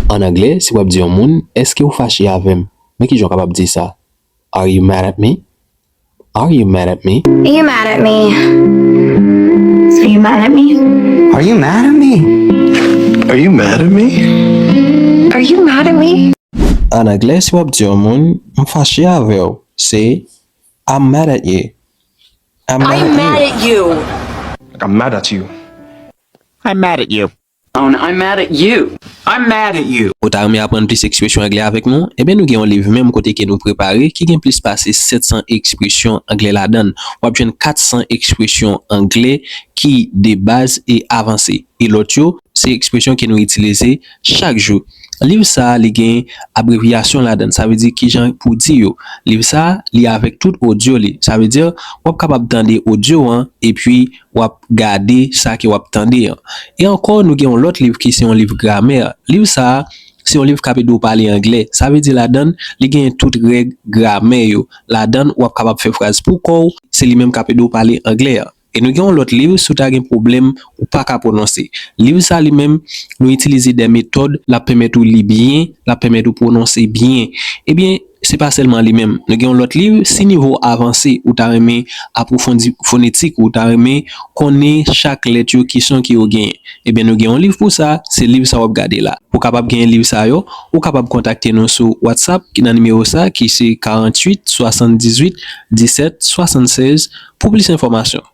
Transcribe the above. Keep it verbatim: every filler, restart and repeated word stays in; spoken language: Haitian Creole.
An anglè, si w ap di yon moun, èske w fache avè m? Men kijan w kapab di sa? Are you mad at me? Are you mad at me? Are you mad at me? Are you mad at me? Are you mad at me? Are you mad at me? Are you mad at me? An anglè, si w ap di yon moun, m fache avè w, se I'm mad at you. I'm mad I'm at mad you. at you. Like, I'm mad at you. I'm mad at you. Oh, and I'm mad at you. I'm mad at you. Ou ta renmen aprann plis ekspresyon anglè avèk nou? Ebyen, nou gen yon liv menm kote ke nou prepare ki gen plis pase sèt san ekspresyon anglè ladan l. W ap jwenn kat san ekspresyon anglè ki de baz e avanse. E lòt yo, se ekspresyon ke nou itilize chak jou. Liv sa a, li gen abrevyasyon ladan l, sa vle di kijan pou di yo. Liv sa a, li avèk tout odyo li. Sa vle di, w ap kapab tande odyo an, epi w ap gade sa ke w ap tande an. E ankò, nou gen yon lòt liv ki se yon liv gramè. Liv sa a, se yon liv k ap ede w pale anglè. Sa vle di ladan l, li gen tout règ gramè yo. Ladan l, w ap kapab fè fraz pou kò w, se li menm k ap ede w pale anglè an. E nou gen yon lòt liv, si w ta gen pwoblèm ou pa ka pwononse. Liv sa li menm, nou itilize de metòd, l ap pèmèt ou li byen, l ap pèmèt ou pwononse byen. Ebyen, se pa sèlman li menm. Nou gen yon lòt liv, si nivo w avanse, ou ta renmen apwofondi fonetik, ou ta renmen konnen chak lèt yo, ki son ke yo genyen. Ebyen, nou gen yon liv pou sa, se liv sa w ap gade la. Ou kapab genyen liv sa yo, ou kapab kontakte nou sou WhatsApp, ki nan nimewo sa, ki se karanntuit swasanndizuit disèt swasannsèz, pou plis enfòmasyon.